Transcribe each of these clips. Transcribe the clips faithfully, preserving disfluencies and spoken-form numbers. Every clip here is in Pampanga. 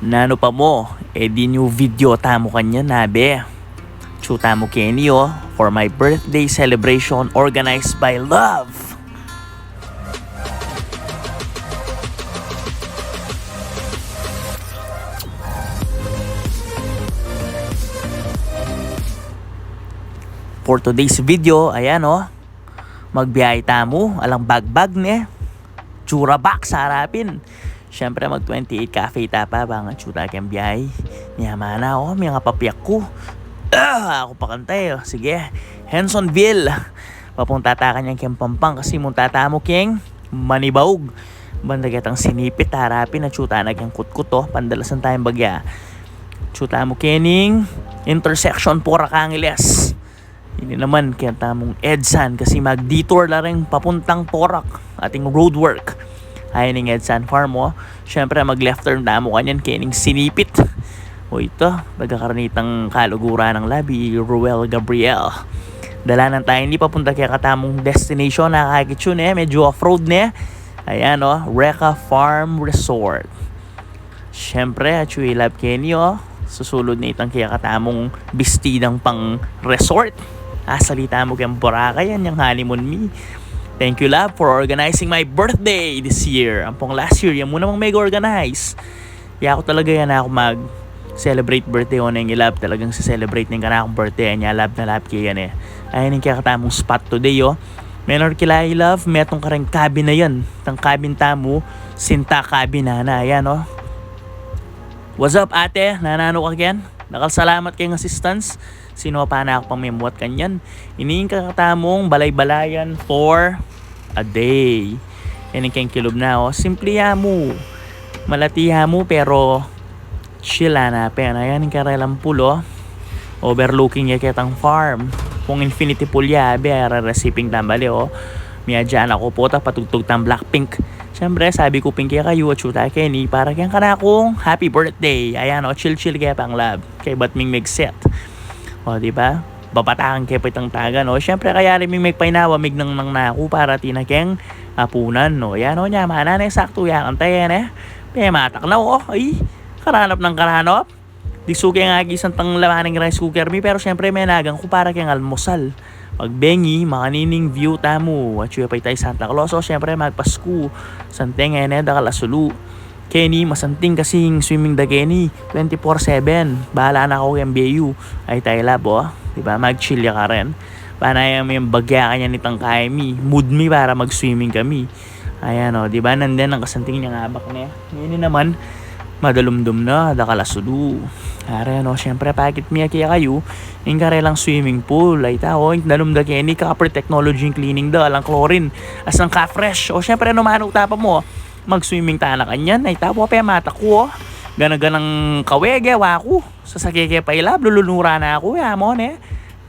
Nanu pa mo, e di new video tamu kanyan, abe. Atsu tamu keni, o, for my birthday celebration organized by Love. For today's video, ayan, o. Magbiyahe tamu, alang bagbag ne. Tsura box harapin. Siyempre, mag twenty-eight Cafe ta pa, bang atsu ta keng biyahe. Miyamana, o, miyangapapyak ku. Ah, aku pa kanta, e. O, sige. Hensonville. Papunta ta kanyan keng Pampang kasi munta tamu keng Manibaug. Banda ketang sinipit, harapin, atsu ta na keng Kutkut, o. Pandalasan tayang bagya. Atsu tamu kening intersection Porac Angeles. Ini naman, kaya tamung EDSAN kasi mag-detour la rin papuntang Porac, ating road work. Ayan ing EDSAN farm, o. Siyempre, mag-left turn tamu kanyan, kening sinipit. O ita, nagkakaranitang kaluguran ng labi, Ruel Gabriel. Dalanan tayu ini papunta kaya katamung destination, nakakakit yu ne, medyo off-road ne. Ayan, o, Reca Farm Resort. Siyempre, atsu i Love keni, o. Susulud na itang kaya katamung bestidang pang resort. Asalita mu keng Boracay, yan yang honeymoon mi. Thank you, Love, for organizing my birthday this year. Ampong last year, ya mu namang meg-organize. Ya aku talaga yan, aku mag-celebrate birthday, o, neng i Love. Talagang si-celebrate neng kanakung birthday, yan ya Love na Love kaya yan, e. Ayan ing kaya katamung spot today, o. Menor kila i Love, metung kareng cabin na yan. Itang cabin tamu, sinta cabin na, na, ayan, o. What's up, ate? Nananu ka ken? Dakal salamat keng assistance. Sinopa na aku pang memuat kanyan. Ini ing kakatamung balay-balayan for a day. Ini keng kilub na, o. Simple ya mu. Malati ya mu, pero chill, ana, pena. Ayan ing karelang pool, o. Overlooking ya ketang farm. Kung infinity pool ya, abe, ara resiping tambale, o. Miyadyan aku pota, patugtug tang Blackpink. Siyempre, sabi ku pin kekayu, atsu ta keni para keng kanakung happy birthday. Ayan, o, chill-chill kaya pang Love. Kaybat ming mig-set. O, di ba? Babatakan ke pa itang tagan, o. Siyempre, kaya rin ming megpainawa, mignangnang na aku para atin na keng apunan, o. Yan, o, nyamana ne, saktu ya kanta yan, e. Pematak na, o. Ay, karanap nang karanap. Diksu ke nga agisan tang laman ning rice cooker mi, pero siyempre menagan ku para keng almusal. Magbengi, makanining view tamu. Atsu ya pa itay Santa Claus, o, siyempre magpasku. Santing, e ne, dakal a sulu. Keni, masanting kasing swimming da keni, twenty-four seven. Bahala na kayu keng beyu. Ay, itay Love, o. Di ba? Mag-chill ya karin. Panaya mi ing bagya kanyan itang kaya mi. Mood mi para mag-swimming kami. Ayan, o, di ba? Nandyan ang kasanting niyang abak ne. Ngeni naman, madalumdum na, dakal a sulu. Ayan, o, siyempre, pakit mi kekayu ing karelang swimming pool. Ay, ta, o, ing danum da keni, copper technology ing cleaning da, alang chlorine. Asang ka-fresh. O, siyempre, numanu ta pa mu, mag-swimming ta na kanyan. Ay, ta, o, pematak ku, o. Gana-ganang kawege, wa ku. Sasake ke pa i Love, lulunura na aku, ya mu ne.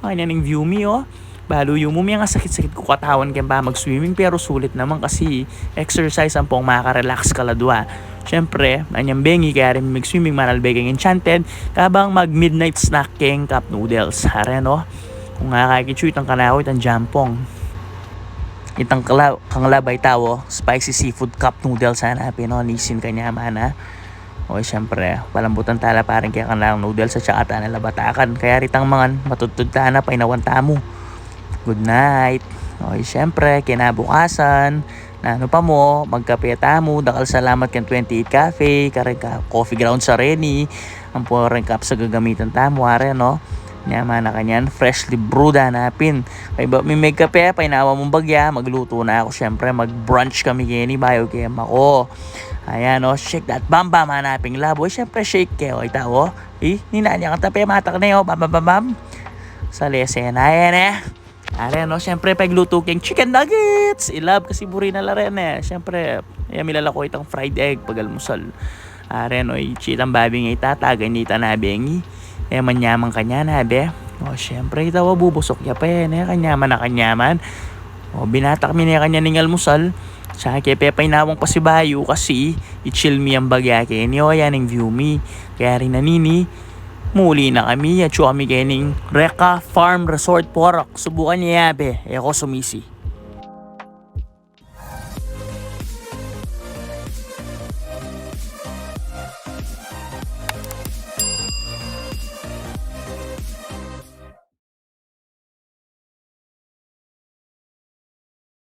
Ayan ing view mi, o. Balu yu mu, miyang sakit-sakit ku katawan keng pamag-swimming, pero sulit naman kasi exercise ampong makarelax kaladwa. Siyempre, anyang bengi kaya rin mag-swimming, manalbe keng Enchanted, kabang mag-midnight snack keng cup noodles. Ayan, o. Kung akakit yu, itang kanaku, itang jampong. Itang kala-, kang Love ay ta, o, spicy seafood cup noodles, hanapin, o, Nissin kanyamana. O, siyempre, palambutan ta la pa rin keng kanaku noodles at saka ta na la batakan. Kaya ritang mangan, matudtud ta na, painawan tamu. Good night. O, siyempre, kinabukasan, nanu pa mu, magkape tamu, dakal salamat keng twenty-eight Cafe, kareng ka-, Coffee Grounds a reni, ampo reng cups a gagamitan tamu, ayan, o. Nyamana kanyan, freshly brewed, hanapin. Kaybat mi megkape, painawa mung bagya, maglutu na aku, siyempre, mag-brunch kami keni, bayu ke mako. Ayan, o, shake that bam bam, hanapin Love. O, siyempre, shake ke, o, ita, o. E, nina niya kanta, pematak ne, o, bam bam bam bam. Salese na, ayan, e. Ayan, o, siyempre, paglutu keng chicken nuggets. I Love kasi buri na la rin, e. Siyempre, e, milalako itang fried egg pag-almusal. Ayan, o, itang babi nga itatagan nita na bengi. E, manyaman kanyan, abe. O, siyempre, ita, o, bubusuk ya pa, e, ne, kanyaman na kanyaman. O, binatak mi ne kanyan ing almusal. Saka ke pepainawang pasibayu kasi i-chill mi ing bagya keni, o, ayan ing view mi. Kaya rin nanini, muli na kami, atsu kami kening Reca Farm Resort Porac. Subukan ye ya, abe. E ko sumisi.